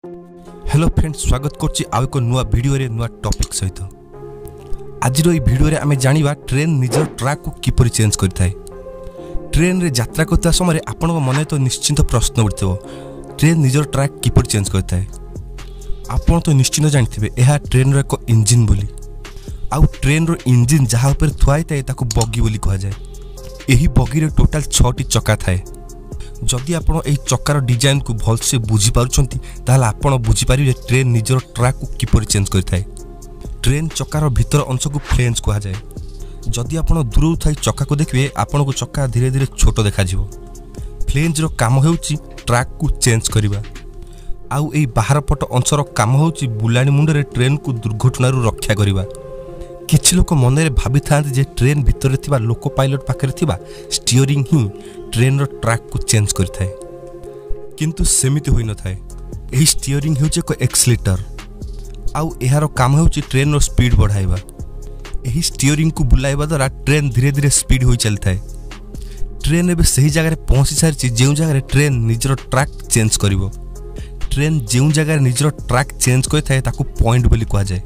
Hello friend, ସ୍ୱାଗତ କରୁଛି ଆଉ ଏକ ନୂଆ ଭିଡ଼ିଓରେ, ନୂଆ ଟପିକ୍ ସହିତ। ଆଜିର ଏହି ଭିଡ଼ିଓରେ ଆମେ ଜାଣିବା ଟ୍ରେନ୍ ନିଜର ଟ୍ରାକ୍କୁ କିପରି ଚେଞ୍ଜ କରିଥାଏ। ଟ୍ରେନ୍ରେ ଯାତ୍ରା କରୁଥିବା ସମୟରେ ଆପଣଙ୍କ ମନରେ ତ ନିଶ୍ଚିନ୍ତ ପ୍ରଶ୍ନ ଉଠିଥିବ, ଟ୍ରେନ୍ ନିଜର ଟ୍ରାକ୍ କିପରି ଚେଞ୍ଜ କରିଥାଏ। ଆପଣ ତ ନିଶ୍ଚିନ୍ତ ଜାଣିଥିବେ ଏହା ଟ୍ରେନ୍ର ଏକ ଇଞ୍ଜିନ୍ ବୋଲି, ଆଉ ଟ୍ରେନ୍ର ଇଞ୍ଜିନ୍ ଯାହା ଉପରେ ଥୁଆ ହୋଇଥାଏ ତାକୁ ବଗି ବୋଲି କୁହାଯାଏ। ଏହି ବଗିରେ ଟୋଟାଲ୍ 6ଟି ଚକା ଥାଏ। ଯଦି ଆପଣ ଏହି ଚକାର ଡିଜାଇନକୁ ଭଲସେ ବୁଝିପାରୁଛନ୍ତି, ତାହେଲେ ଆପଣ ବୁଝିପାରିବେ ଟ୍ରେନ୍ ନିଜର ଟ୍ରାକ୍କୁ କିପରି ଚେଞ୍ଜ କରିଥାଏ। ଟ୍ରେନ୍ ଚକାର ଭିତର ଅଂଶକୁ ଫ୍ଲେଞ୍ଜ କୁହାଯାଏ। ଯଦି ଆପଣ ଦୂରରୁ ଥାଇ ଚକାକୁ ଦେଖିବେ, ଆପଣଙ୍କୁ ଚକା ଧୀରେ ଧୀରେ ଛୋଟ ଦେଖାଯିବ। ଫ୍ଲେଞ୍ଜର କାମ ହେଉଛି ଟ୍ରାକ୍କୁ ଚେଞ୍ଜ କରିବା, ଆଉ ଏହି ବାହାର ପଟ ଅଂଶର କାମ ହେଉଛି ବୁଲାଣି ମୁଣ୍ଡରେ ଟ୍ରେନ୍କୁ ଦୁର୍ଘଟଣାରୁ ରକ୍ଷା କରିବା। କିଛି ଲୋକ ମନରେ ଭାବିଥାନ୍ତି ଯେ ଟ୍ରେନ୍ ଭିତରେ ଥିବା ଲୋକୋ ପାଇଲଟ ପାଖରେ ଥିବା ଷ୍ଟିଅରିଂ ହିଁ ଟ୍ରେନ୍ର ଟ୍ରାକ୍କୁ ଚେଞ୍ଜ କରିଥାଏ, କିନ୍ତୁ ସେମିତି ହୋଇନଥାଏ। ଏହି ଷ୍ଟିଅରିଂ ହେଉଛି ଏକ ଏକ୍ସିଲେଟର, ଆଉ ଏହାର କାମ ହେଉଛି ଟ୍ରେନ୍ର ସ୍ପିଡ୍ ବଢ଼ାଇବା। ଏହି ଷ୍ଟିଅରିଂକୁ ବୁଲାଇବା ଦ୍ୱାରା ଟ୍ରେନ୍ ଧୀରେ ଧୀରେ ସ୍ପିଡ୍ ହୋଇ ଚାଲିଥାଏ। ଟ୍ରେନ୍ ଏବେ ସେହି ଜାଗାରେ ପହଞ୍ଚି ସାରିଛି ଯେଉଁ ଜାଗାରେ ଟ୍ରେନ୍ ନିଜର ଟ୍ରାକ୍ ଚେଞ୍ଜ କରିବ। ଟ୍ରେନ୍ ଯେଉଁ ଜାଗାରେ ନିଜର ଟ୍ରାକ୍ ଚେଞ୍ଜ କରିଥାଏ ତାକୁ ପଏଣ୍ଟ ବୋଲି କୁହାଯାଏ,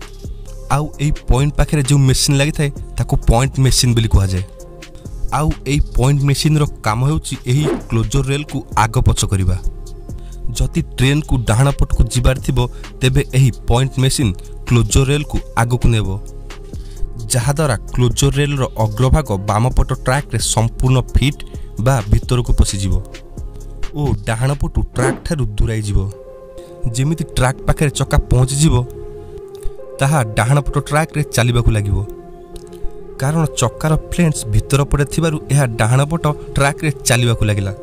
ଆଉ ଏହି ପଏଣ୍ଟ ପାଖରେ ଯେଉଁ ମେସିନ୍ ଲାଗିଥାଏ ତାକୁ ପଏଣ୍ଟ ମେସିନ୍ ବୋଲି କୁହାଯାଏ। ଆଉ ଏହି ପଏଣ୍ଟ ମେସିନ୍ର କାମ ହେଉଛି ଏହି କ୍ଲୋଜର ରେଲ୍କୁ ଆଗ ପଛ କରିବା। ଯଦି ଟ୍ରେନ୍କୁ ଡାହାଣ ପଟକୁ ଯିବାର ଥିବ, ତେବେ ଏହି ପଏଣ୍ଟ ମେସିନ୍ କ୍ଲୋଜର ରେଲ୍କୁ ଆଗକୁ ନେବ, ଯାହାଦ୍ୱାରା କ୍ଲୋଜର ରେଲ୍ର ଅଗ୍ରଭାଗ ବାମପଟ ଟ୍ରାକ୍ରେ ସମ୍ପୂର୍ଣ୍ଣ ଫିଟ୍ ବା ଭିତରକୁ ପଶିଯିବ ଓ ଡାହାଣ ପଟୁ ଟ୍ରାକ୍ ଠାରୁ ଦୂରାଇ ଯିବ। ଯେମିତି ଟ୍ରାକ୍ ପାଖରେ ଚକା ପହଞ୍ଚିଯିବ, ତାହା ଡାହାଣ ପଟ ଟ୍ରାକ୍ରେ ଚାଲିବାକୁ ଲାଗିବ, କାରଣ ଚକାର ଫ୍ଲେନ୍ସ ଭିତର ପଟେ ଥିବାରୁ ଏହା ଡାହାଣ ପଟ ଟ୍ରାକ୍ରେ ଚାଲିବାକୁ ଲାଗିଲା।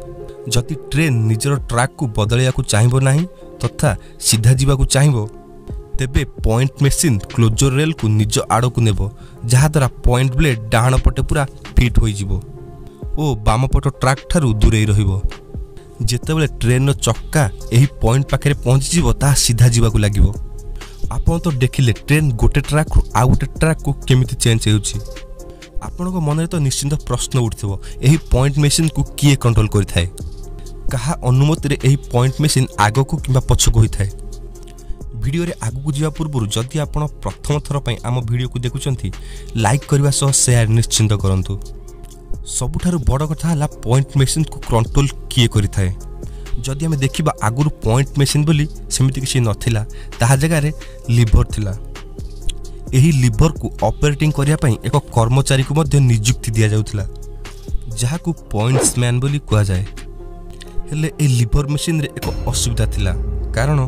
ଯଦି ଟ୍ରେନ୍ ନିଜର ଟ୍ରାକ୍କୁ ବଦଳାଇବାକୁ ଚାହିଁବ ନାହିଁ ତଥା ସିଧା ଯିବାକୁ ଚାହିଁବ, ତେବେ ପଏଣ୍ଟ ମେସିନ୍ କ୍ଲୋଜର ରେଲ୍କୁ ନିଜ ଆଡ଼କୁ ନେବ, ଯାହାଦ୍ୱାରା ପଏଣ୍ଟ ବ୍ଲେଡ୍ ଡାହାଣ ପଟେ ପୁରା ଫିଟ୍ ହୋଇଯିବ ଓ ବାମପଟ ଟ୍ରାକ୍ ଠାରୁ ଦୂରେଇ ରହିବ। ଯେତେବେଳେ ଟ୍ରେନ୍ର ଚକା ଏହି ପଏଣ୍ଟ ପାଖରେ ପହଞ୍ଚିଯିବ, ତାହା ସିଧା ଯିବାକୁ ଲାଗିବ। ଆପଣ ତ ଦେଖିଲେ ଟ୍ରେନ୍ ଗୋଟେ ଟ୍ରାକ୍ରୁ ଆଉ ଗୋଟେ ଟ୍ରାକ୍କୁ କେମିତି ଚେଞ୍ଜ ହେଉଛି। ଆପଣଙ୍କ ମନରେ ତ ନିଶ୍ଚିନ୍ତ ପ୍ରଶ୍ନ ଉଠିଥିବ, ଏହି ପଏଣ୍ଟ ମେସିନ୍କୁ କିଏ କଣ୍ଟ୍ରୋଲ କରିଥାଏ, କାହା ଅନୁମତିରେ ଏହି ପଏଣ୍ଟ ମେସିନ୍ ଆଗକୁ କିମ୍ବା ପଛକୁ ହୋଇଥାଏ। ଭିଡ଼ିଓରେ ଆଗକୁ ଯିବା ପୂର୍ବରୁ ଯଦି ଆପଣ ପ୍ରଥମ ଥର ପାଇଁ ଆମ ଭିଡ଼ିଓକୁ ଦେଖୁଛନ୍ତି, ଲାଇକ୍ କରିବା ସହ ସେୟାର ନିଶ୍ଚିନ୍ତ କରନ୍ତୁ। ସବୁଠାରୁ ବଡ଼ କଥା ହେଲା ପଏଣ୍ଟ ମେସିନ୍କୁ କଣ୍ଟ୍ରୋଲ କିଏ କରିଥାଏ। ଯଦି ଆମେ ଦେଖିବା, ଆଗରୁ ପଏଣ୍ଟ ମେସିନ୍ ବୋଲି ସେମିତି କିଛି ନଥିଲା, ତାହା ଜାଗାରେ ଲିଭର ଥିଲା। ଏହି ଲିଭରକୁ ଅପରେଟିଂ କରିବା ପାଇଁ ଏକ କର୍ମଚାରୀକୁ ମଧ୍ୟ ନିଯୁକ୍ତି ଦିଆଯାଉଥିଲା, ଯାହାକୁ ପଏଣ୍ଟସମ୍ୟାନ୍ ବୋଲି କୁହାଯାଏ। ହେଲେ ଏହି ଲିଭର ମେସିନ୍ରେ ଏକ ଅସୁବିଧା ଥିଲା, କାରଣ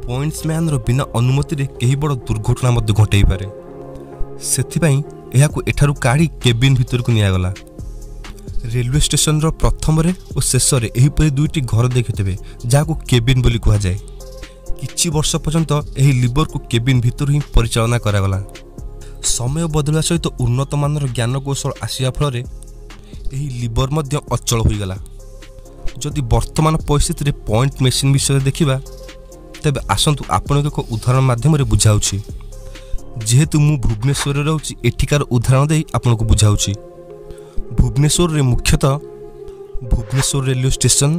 ପଏଣ୍ଟସମ୍ୟାନ୍ର ବିନା ଅନୁମତିରେ କେହି ବଡ଼ ଦୁର୍ଘଟଣା ମଧ୍ୟ ଘଟାଇପାରେ। ସେଥିପାଇଁ ଏହାକୁ ଏଠାରୁ କାଢ଼ି କେବିନ୍ ଭିତରକୁ ନିଆଗଲା। ରେଲୱେ ଷ୍ଟେସନର ପ୍ରଥମରେ ଓ ଶେଷରେ ଏହିପରି 2ଟି ଘର ଦେଖିଥିବେ, ଯାହାକୁ କେବିନ୍ ବୋଲି କୁହାଯାଏ। କିଛି ବର୍ଷ ପର୍ଯ୍ୟନ୍ତ ଏହି ଲିଭରକୁ କେବିନ୍ ଭିତରୁ ହିଁ ପରିଚାଳନା କରାଗଲା। ସମୟ ବଦଳିବା ସହିତ ଉନ୍ନତମାନର ଜ୍ଞାନକୌଶଳ ଆସିବା ଫଳରେ ଏହି ଲିଭର ମଧ୍ୟ ଅଚଳ ହୋଇଗଲା। ଯଦି ବର୍ତ୍ତମାନ ପରିସ୍ଥିତିରେ ପଏଣ୍ଟ ମେସିନ୍ ବିଷୟରେ ଦେଖିବା, ତେବେ ଆସନ୍ତୁ ଆପଣଙ୍କୁ ଏକ ଉଦାହରଣ ମାଧ୍ୟମରେ ବୁଝାଉଛି। ଯେହେତୁ ମୁଁ ଭୁବନେଶ୍ୱରରେ ରହୁଛି, ଏଠିକାର ଉଦାହରଣ ଦେଇ ଆପଣଙ୍କୁ ବୁଝାଉଛି। ଭୁବନେଶ୍ୱରରେ ମୁଖ୍ୟତଃ Bhubaneswar railway station,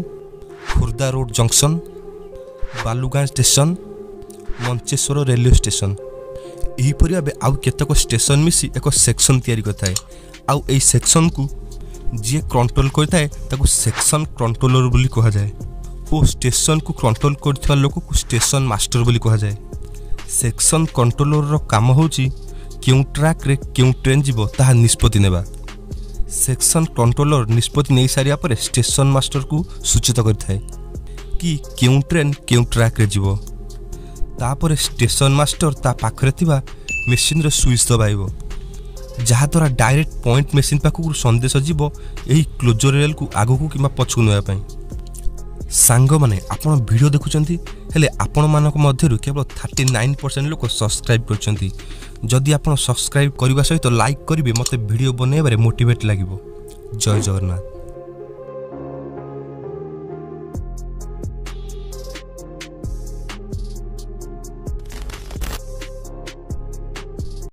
Khordha road junction, Balugaon station, Mancheswar railway station, ଏହିପରି ଭାବେ ଆଉ କେତେକ ଷ୍ଟେସନ ମିଶି ଏକ ସେକ୍ସନ୍ ତିଆରି କରିଥାଏ। ଆଉ ଏହି ସେକ୍ସନକୁ ଯିଏ କଣ୍ଟ୍ରୋଲ କରିଥାଏ ତାକୁ ସେକ୍ସନ କଣ୍ଟ୍ରୋଲର ବୋଲି କୁହାଯାଏ ଓ ଷ୍ଟେସନକୁ କଣ୍ଟ୍ରୋଲ କରୁଥିବା ଲୋକକୁ ଷ୍ଟେସନ ମାଷ୍ଟର ବୋଲି କୁହାଯାଏ। ସେକ୍ସନ କଣ୍ଟ୍ରୋଲରର କାମ ହେଉଛି କେଉଁ ଟ୍ରାକ୍ରେ କେଉଁ ଟ୍ରେନ୍ ଯିବ ତାହା ନିଷ୍ପତ୍ତି ନେବା। ସେକ୍ସନ କଣ୍ଟ୍ରୋଲର ନିଷ୍ପତ୍ତି ନେଇସାରିବା ପରେ ଷ୍ଟେସନ ମାଷ୍ଟରକୁ ସୂଚିତ କରିଥାଏ କି କେଉଁ ଟ୍ରେନ୍ କେଉଁ ଟ୍ରାକ୍ରେ ଯିବ। ତାପରେ ଷ୍ଟେସନ ମାଷ୍ଟର ତା ପାଖରେ ଥିବା ମେସିନ୍ର ସୁଇଚ୍ ଦବାଇବ, ଯାହାଦ୍ୱାରା ଡାଇରେକ୍ଟ ପଏଣ୍ଟ ମେସିନ୍ ପାଖକୁ ସନ୍ଦେଶ ଯିବ ଏହି କ୍ଲୋଜର ରେଲ୍କୁ ଆଗକୁ କିମ୍ବା ପଛକୁ ନେବା ପାଇଁ। ସାଙ୍ଗମାନେ, ଆପଣ ଭିଡ଼ିଓ ଦେଖୁଛନ୍ତି, ହେଲେ ଆପଣମାନଙ୍କ ମଧ୍ୟରୁ କେବଳ 39% ଲୋକ ସବସ୍କ୍ରାଇବ୍ କରିଛନ୍ତି। ଯଦି ଆପଣ ସବସ୍କ୍ରାଇବ୍ କରିବା ସହିତ ଲାଇକ୍ କରିବେ, ମୋତେ ଭିଡ଼ିଓ ବନାଇବାରେ ମୋଟିଭେଟ୍ ଲାଗିବ। ଜୟ ଜଗନ୍ନାଥ।